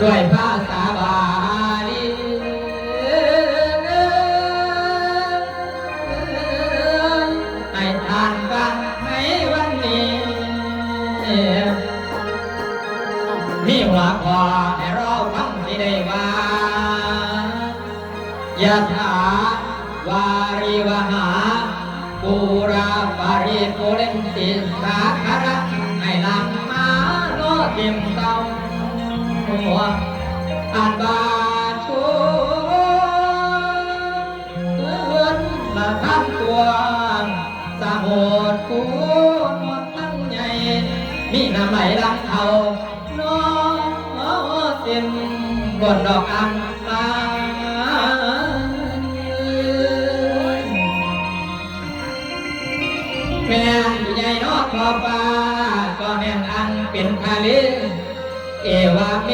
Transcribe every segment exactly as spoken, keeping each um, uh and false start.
ด้วยภาษาบาลี ให้ท่านฟังในวันนี้ มีหัวข้อให้เราฟังที่ได้ว่า ยะถาวาริวหา ปูราปริปูเรนติสาคาระ ให้หลังมาโลดเต็มเต้า อันบาดช่วงเอิ้นมาทันตัว สมุทรคุณทั้งใหญ่ มีน้ำไหลหลังเขา น้อเต็มบนดอกอังคาร แม่นใหญ่นอกขอบฟ้า ก็แม่นอันเป็นทะเล เอวาเม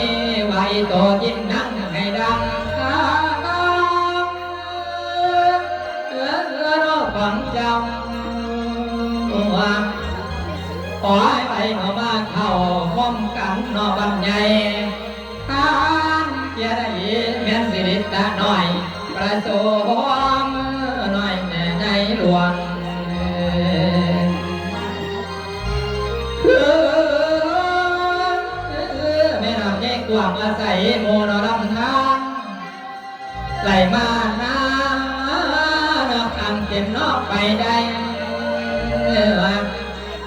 วาอิโตจินนังให้ดังคา เออเออเนาะของเจ้า ขอให้ไปเข้ามาเข้าพร้อมกันเนาะบัดใหญ่ ท่านเกียรติแม่นสิริตะน้อย ประสงค์น้อยแม่ใหญ่หลวง คือแม่น้ำใหญ่กว้างอาศัยหมู่นอลำทาง ไหลมาหานักอันเต็มนอกไปได้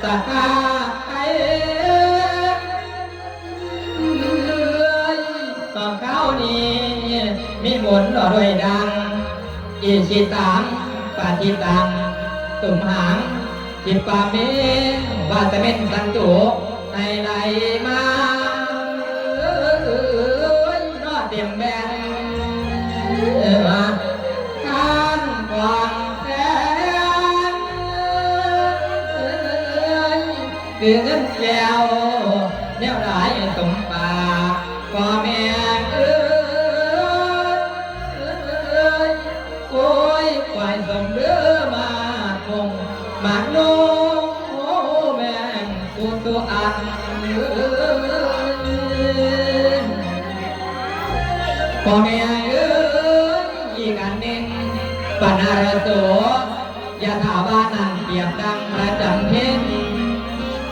สัทธาไทย ต่อเขานี้ มีมนต์รอด้วยดัง อิชิตัง ปะทิตัง ตุมหัง ทิปปาเม วาสเมนสันตุ ให้ไหลมา เอ้ยนอเต็มแบน ท่านกวางแสน คือเงินแก้ว แนวหลายสมปราก พ่อแม่เอ้ย โอ้ย ควายสมเด้อมาคง มาโน แม่นกูตัวอัน พ่อแม่เอ้ย อีกอันหนึ่ง ปนารโส ยะถาวานังเปรียบดังพระจันทร์เพ็ญ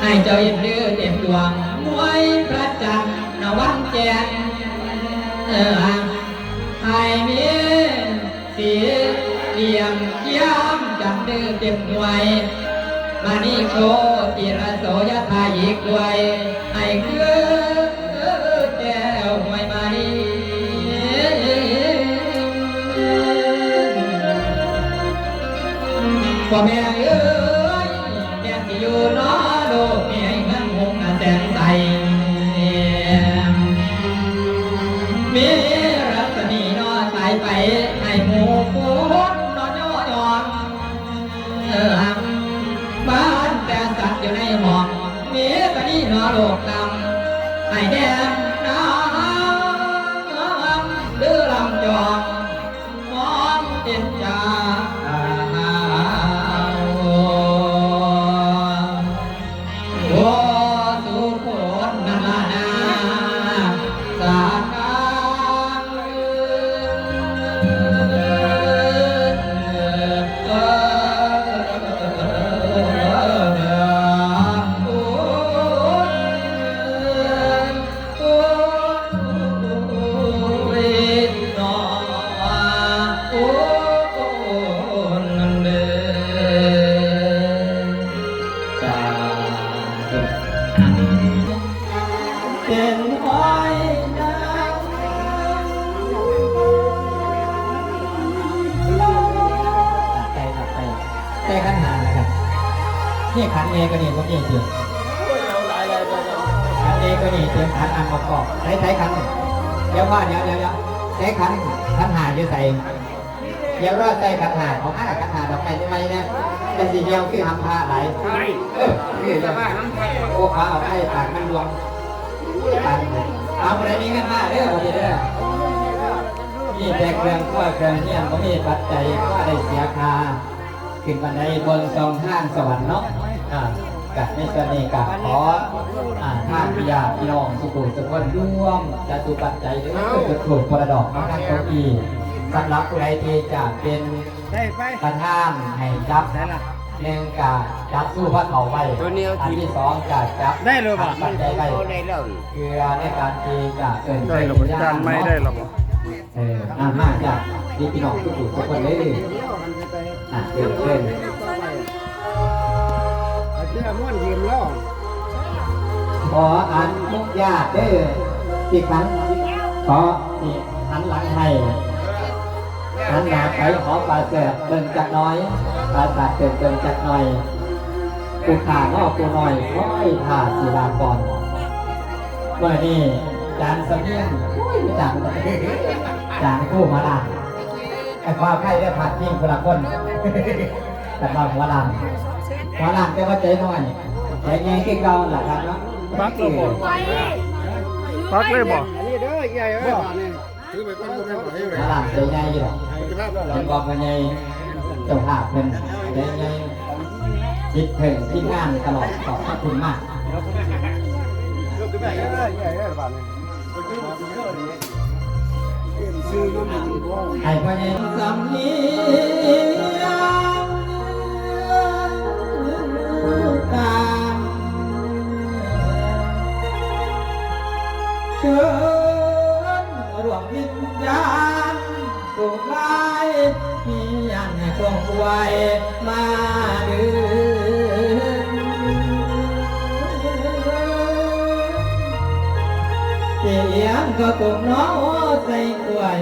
ให้เจ้าเอ็นเดือเต็มดวงมวยพระจันทร์นวันแจ้ง เออ ให้มีสีเหลี่ยมเทียมจันทร์เดือเต็มหน่วย มณีโชติรโสยะถาอีกด้วย ให้คือแก้วหวยมณี พ่อแม่เอ้ย แม่นสิอยู่เนาะโลกนี้ให้เงินหงส์แสงใส มีรัศมีเนาะสายไป ให้หมู่คนเนาะย่อหย่อน เออ บ้านแต่สัตว์อยู่ในห้อง มีตะนี้เนาะโลกต่ำ ให้แดนน้ำเดือลำจอง มองเป็นจาโอสุคนนานาสาขา โอ้ยเนาะ โอ้ นั่นเด้อ สาธุ เป็นห้อยนาง ไปครับไป ใส่ขันห้านะครับ นี่ขันใหญ่กว่านี้บ่มีเด้อ ขันใหญ่กว่านี้เตรียมขันอันประกอบ ใส่ ใส่ขัน เดี๋ยวพ่อ เดี๋ยว เดี๋ยว เดี๋ยว ใส่ขัน ขันห้าอยู่ใส่ เดี๋ยวรอใส่ขันห้า ของข้าขันห้าดอกไม้ใหม่ๆนะ แต่สิเดียวคือทำพระหลาย เออ คือจะว่าทำพระ โอ้ ขอเอาไอ้ปากมันดวง เอาอะไรมีเงินมาเด้อ วันนี้เด้อ มีแต่เครื่องครัวเครื่องเฮียน บ่มีปัจจัย ก็ได้เสียค่า ขึ้นบันไดเบิ่งซองทางสวรรค์เนาะ อ่า กับในส่วนนี้ก็ขออ่าทานพี่ญาติพี่น้องสุขุสุขคนร่วมและสุปัจจัยเด้อจุดธูปคนละดอกมาทางเก้าอี้สำหรับผู้ใดที่จะเป็น ได้ไป ประธานให้จับ ได้ละ หนึ่งก็จับสู้พระเขาไว้ ตัวนี้เอา อันที่สองก็จับ ได้เลยบ่ ปัจจัยไว้ ได้เลย เพื่อในการที่จะเกิด ได้หรอก เป็นญาติ จานไม่ เนาะ ได้หรอก เอออ่ะมาจากนี่พี่น้องทุกผู้ทุกคนเลยอ่ะเชิญเชิญ เอาเสื้อม่วนยืมแล้ว ขออนุญาตเด้อสิขันขอสิหันหลังให้หันหน้าไปขอปลาแสบเบิ่งจักหน้อยปลาสาดเบิ่งเบิ่งจักหน้อยผู้ข้าน้อผู้น้อยคอยท่าสิลาก่อนเมื่อนี้จานเสมียงโอ้ยจานจานผู้มาลา แต่ขออภัยเด้อพลาดพิงคนละคน แต่ว่าหัวล้าน หัวล้านแต่ว่าใจน้อย ใจใหญ่คือเก่าล่ะครับเนาะ ปักเลยบ่ ปักเลยบ่ อันนี้เด้อใหญ่เอ้ยบาดนี้ หัวล้านใจใหญ่อยู่ดอก เห็นบอกว่าใหญ่ เจ้าภาพเพิ่นใจใหญ่ คิดเพิ่งคิดงานตลอด ขอบพระคุณมาก ให้พ่อใหญ่สำเนียงตามเชิญดวงวิญญาณ ผู้ร้ายมีอันคงอวยมาเดือนเสียงก็ตุ่มน้อใส่กล้วย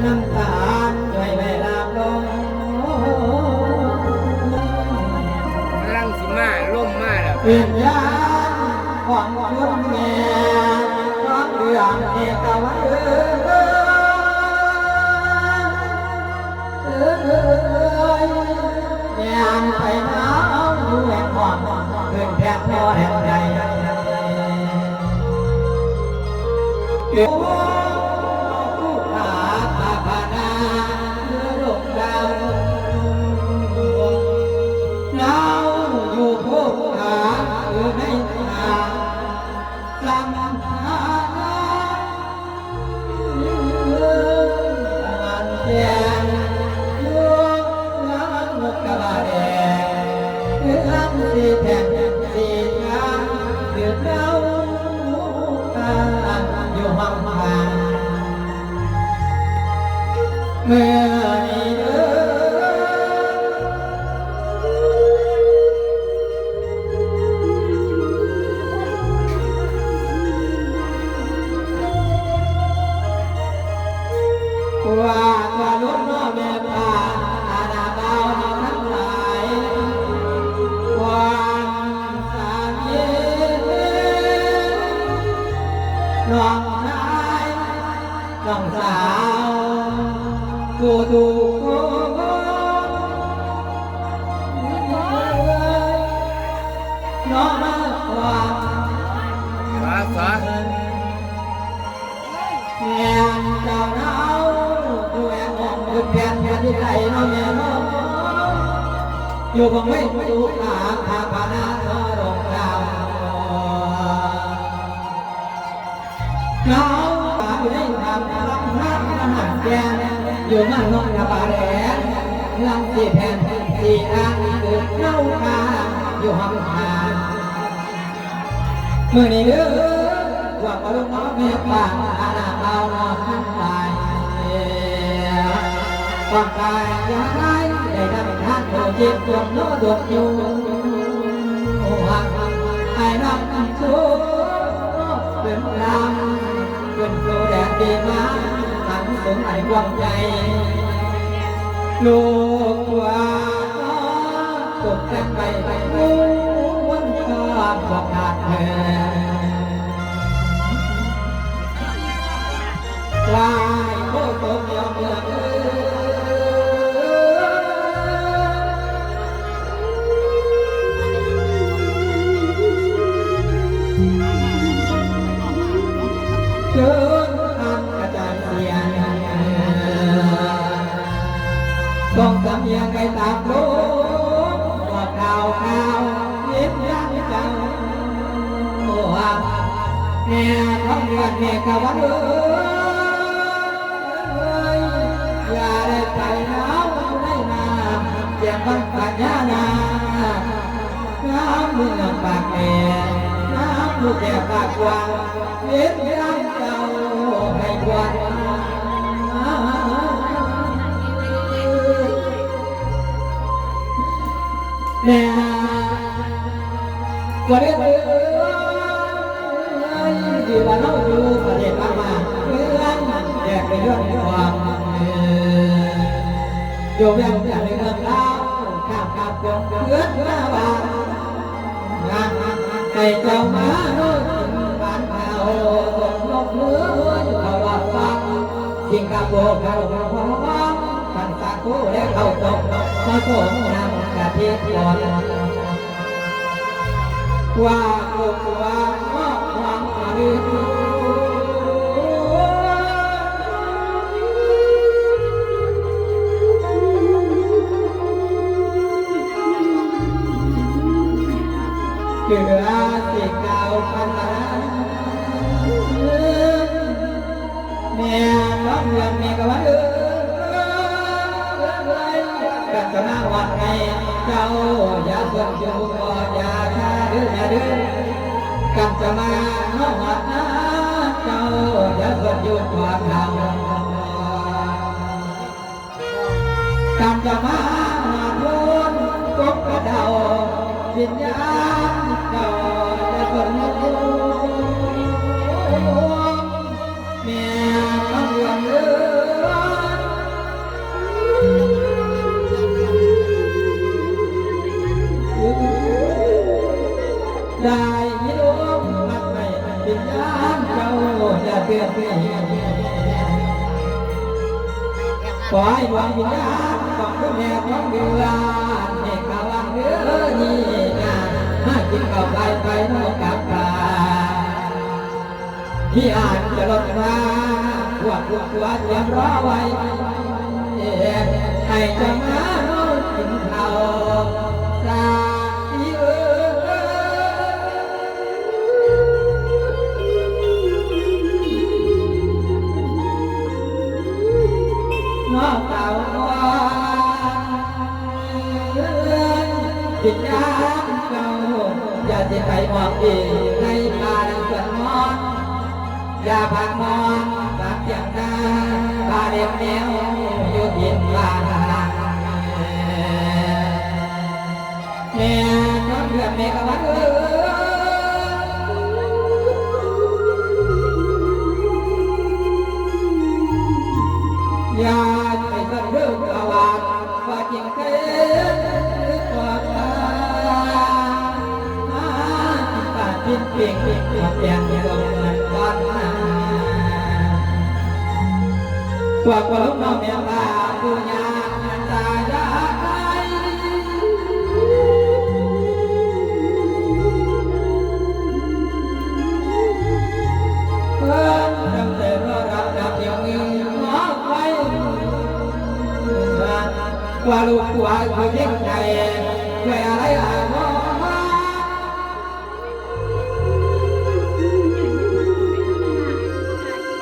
น้ำตาลไว้ไว้ลาบลง กำลังสิมาลมมาแล้ว วิญญาณของคุณแม่ของเดือนเอกวันเอ๋ย เอ้ยแม่นไปหนาวอยู่แห่งห้องขึ้นแผ่นพ่อแห่งใดโอ้ผู้ขาพาพานาเมื่อลงดาวหนาวอยู่ผู้ขาอยู่ในทาง สำคัญแดงลูกน้ำกระบาแดงเพื่อนสีแผ่นสีทางคือเจ้าข้าอยู่ห้องทางเมื่อนี้เด้อ ว่าว่าล้นน้อแม่ป้าอาณาเบาทั้งหลายความสามีน้องชาย น้องสาวผู้ถูกน้องมาความสาสาแม่เจ้าเราผู้แห่งองค์คือแผ่นแผ่นที่ไทยน้องแม่น้องอยู่บังเวงอยู่ขาขาพานาทอดงดาว เขาอยู่ในทางทำงานอาหารแกนอยู่นั่นนกกระบาแดงเมืองสี่แผ่นสี่ทางคือเล่าคาอยู่ห้องทานเมื่อนี้เด้อว่าปลุกน้องแม่ป่าอาณาเบานอนทั้งหลาย ความตายอย่าได้ได้นำทางโลกิจจนโนดกอยู่หักไอ้นำชูเป็นลำเป็นโลแดดดีมาหันสมไอ้ความใจ ลูกว่าตกแต่งไปไปวันข้าประกาศแทน ลายโคตรยอมเมืองเอิญอันกระจายเสียง ต้องสำเนียงไปตามลมบอกข่าวข่าวเย็นยังจัง แม่ทองเดือนแม่กะวันเอ้ย อย่าได้ไปหนาวอยู่ในน้ำ เสียงมันพญานาค น้ำเมืองปากแดง น้ำลูกแก้วปากกว้าง เห็นยามเจ้าให้ควร แม่ กว่าเด้อเอ้ย ที่ว่าเราอยู่ประเทศพม่า เมืองแยกไปย้อนความ อยู่แม่นแยกในเมืองลาว ข้ามข้ามกองเพื่อนมาบ้าน ให้เจ้ามาโนกินบ้านเขา นกเมืองเขาว่าฟัง สิงคโปร์เขาว่าฟัง ทั้งสาคูและข้าวต้ม มาส่งน้ำกะทิก่อน ว่าลูกว่าพ่อความมาลืม เหลือสิเก้าพันล้าน แม่น้องเรือนแม่กะวันเอ้ย กันจะมาวัดให้เจ้า อย่าเพิ่งอยู่ก็อย่าช้าเด้ออย่าเด้อ กันจะมาฮอดนะเจ้า อย่าเพิ่งอยู่ก่อนเฮา กันจะมาหาโพนกบกระเดา วิญญาณเจ้าจะสนโยม แม่ต้องเอื้อมเอื้อม ได้ยินลมพัดไปวิญญาณเจ้าอย่าเปลี่ยนแปลง ขอให้ดวงวิญญาณของคุณแม่ของเดือนให้กำลังเดือนนี้นะมากินข้าวไปไปนอกกับปลาที่อาจจะลดมาพวกลูกตัวเตรียมรอไว้ ให้เจ้ามาเฮากินข้าวสาธิเอ้ย น้องสาวน้อย สิยามเจ้า อย่าสิไปมองดีในป่าในสวนมอน อย่าพักมอนปากเสียงนา ป่าเด็กแนวอยู่ดินป่า แม่น้องเดือนแม่กะวันเอ้ย อย่าไปสะเทือนกะวัน ว่าจริงเทศกว่าข้า มาจิตตาจิตเก่งเก่งเก่งเก่งเก่งเก่ง ว่าคนลูกน้องแม่ว่าผู้ยาตายายเพิ่นตั้งแต่รอรับรับเดี๋ยวนี้ขอไว้ว่าลูกตัวผู้ยิ่งใหญ่ด้วยอะไรอาวรณ์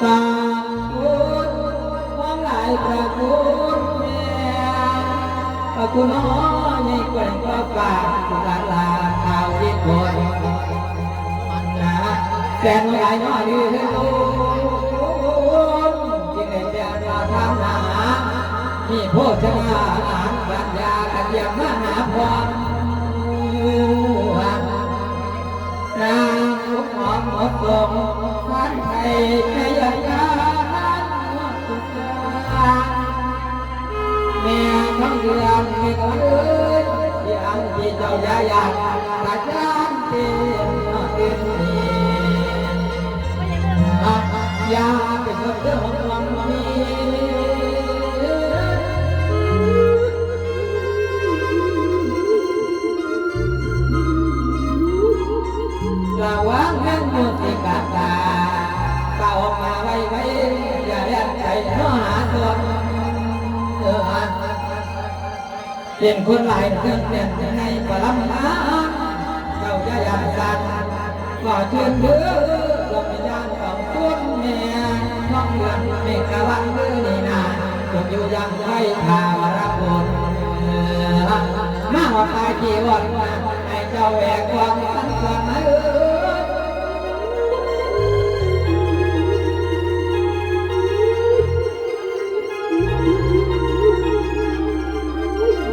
พระคุณของหลายพระคุณแม่ พระคุณน้อยในแขวงก็ฝากหลานลาข่าวอีกคนนะ แสนหลายน้อยลือล้นจึงได้แปลงมาทำนาหา มีโภชนาอาหารปัญญากระเทียมมาหาพร นางหอมหมดสงสารไทยพยายามแม่ทองเดือนแม่กะวันเอ้ยที่อังที่เจ้าอย่าอยากประจานเตียนเตียนนี้อย่าไปสนเรื่องของความนี้ ระวังแม่นมุติกาตา เป่ามาไว้ไว้ อย่าแล่นไปเนาะหาตน เออ เป็นคนหลายเครื่องเล่นในปรำมาเจ้าอย่าย่านสั่น ขอเชิญเด้อดวงวิญ กะวันมื้อนี้นา จงอยู่ยังไว้ถ้าวรพล มาหอดตายจีวรมา ให้เจ้าแหวกกองสันก่อนนะเอ้ย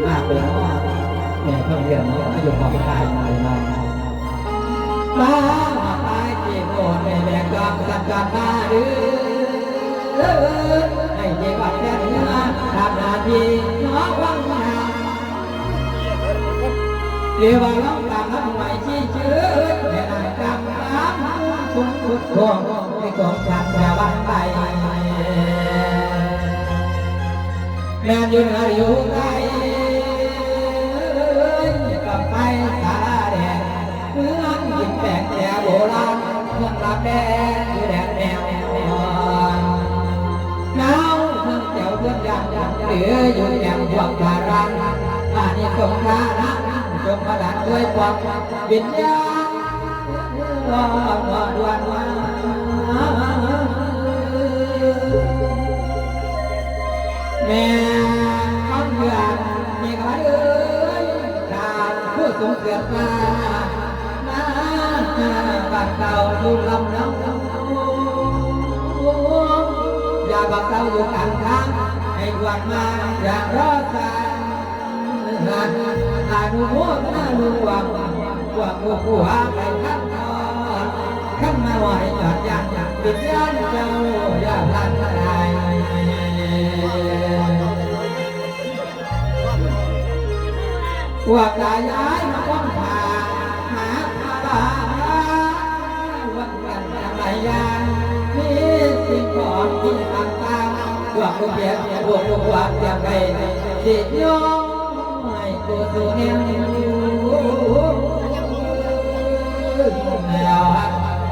มาเป็นพ่อแม่เพิ่งเรียนเนาะ อยู่ห้องตายมาเลยเนาะ มาตายที่โบสถ์ในแดนดอกสัจจามาเด้อ ให้เทวดาเนื้อทำหน้าที่น้อวังนา เทวาลองตามรับไหวชี้เชิญแม่นางกำตามคุณพุทโธในกองทัพระวังไป แม่นอยู่เหนืออยู่ใต้ กับไปสาราแดง เมืองกินแปลงแต่โบราณ เมืองรับแดงอยู่แดนแนวอ่อน หนาวเมืองแจ๋วเมืองยางเหลืออยู่แก้มพวกบารัน อานิสงส์ทานะ จงประทานด้วยความวิญญาณ รอรอด่วนมา แม่คำเดือน แม่กะว่าเอ้ย ตามผู้สูงเกิดมา มาบักเต่าอยู่ลำน้ำ อย่าบักเต่าอยู่กลางทาง ให้ด่วนมา อย่ารอสาย อนุโมทนาลูกหวัง พวกผู้ผู้หาไปทั้งทอด ขันมาไหวจอดยัง ปิดย้อนเจ้า อย่าพลาดทลาย พวกตายายมาค้นหา หาพระบาท ร่วมกันทำลายยาง มีสิ่งของที่ต่างๆ พวกผู้เพียร พวกผู้หวังเตรียมไว้ สิยอมให้ แล้ว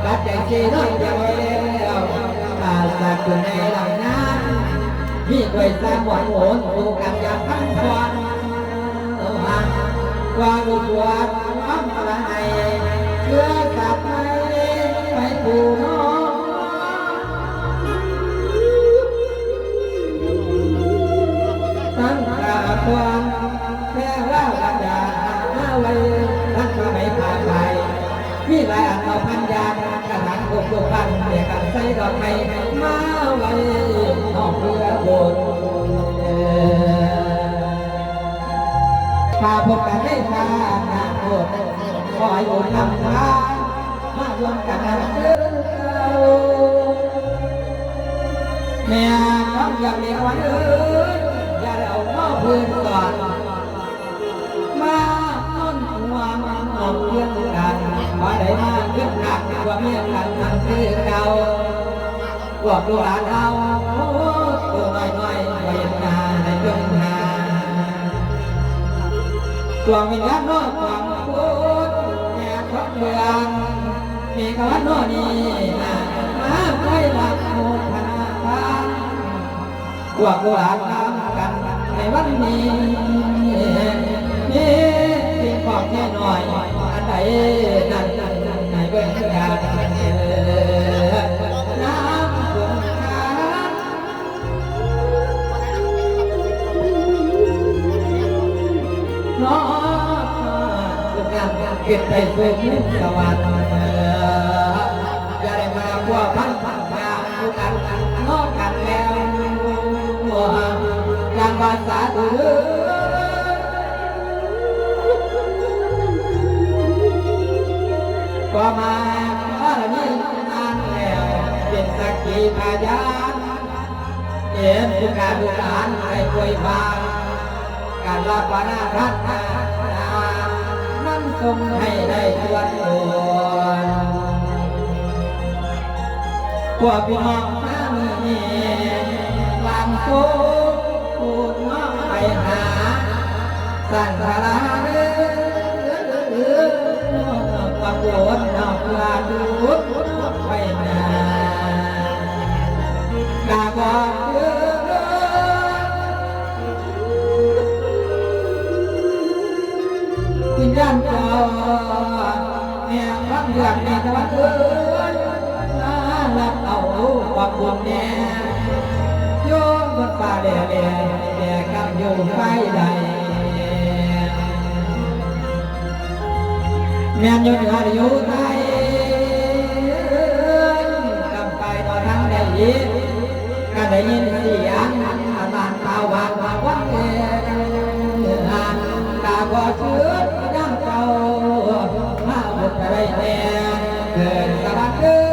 ปัจจัยสี่ร้อยเดียวแล้ว ตาสักอยู่ในหลังน้ำ มีถ้วยสามหมอนหมุน คู่กันอย่างพันพร ว่าลูกบวชทำอะไร เพื่อสัตว์ไม่ไปผู้น้อง ตั้งตาควางแค่ว่าบรรดาหาไว้ทั้งสมัยผ่านไป มีหลายอันเอาพันยางกระถางปลูกปลูกพันเดียกันใส่ดอกไม้มาไว้นอกเพื่อโบสถ์ ถ้าพบกันในชาติหน้าโปรดขอให้บุญนำพามาร่วมกันเดินเก่า แม่น้องอยากเรียกวันเอิญอย่าได้เอาหม้อพื้นก่อน มาต้นหัวมาหอมเพื่อนกัน ขอได้มาขึ้นหนักกว่าเมียกันทั้งคือเก่า พวกลูกหลานเฮา โอ้ ตัวน้อยๆ บ่เห็นหน้าได้จงหา ดวงวิญญาณนอกของพุทธแม่ทองเมือง มีกวันนอนี้นะ มาคอยรับโมทนาทาน พวกลูกหลานนำกันในวันนี้ มีสิ่งของแค่น้อย อันใดนั้นให้เบิ่งกัน น้ำสงกรานต์ เนาะ ทุกงานเกิดไปสู่สวรรค์ อย่าได้มาพัวพันพันพาผู้กันนอกกันแล้ว ดังภาษาถือ ก็มาบารมีนานแล้ว เป็นสักขีพยาน เห็นผู้การลูกหลานให้ป่วยบาง การรับปานาทัดนานั้นทรงให้ได้ทวนตน พวกพี่น้องมาเมื่อนี้ลางโซ่ผู้น้องไปหา สันสาราเด้อ ความโกรธนอกลาดูดไปนา กาบอกเด้อ วิญญาณเจ้า แม่ความเดือดแม่ตะวันเอ้ย มารับเอาความบุญแน่ แด่แด่แด่กำอยู่ไฟใด แม่นอยู่เหนือหรืออยู่ใต้ กำไปบ่ทันได้ยิน ก็ได้ยินเสียง อันนั้นตาหวานมาวังเอง ตาบ่เชื่อน้ำเจ้า มาบุญไปได้แน่ เกิดสวรรค์เด้อ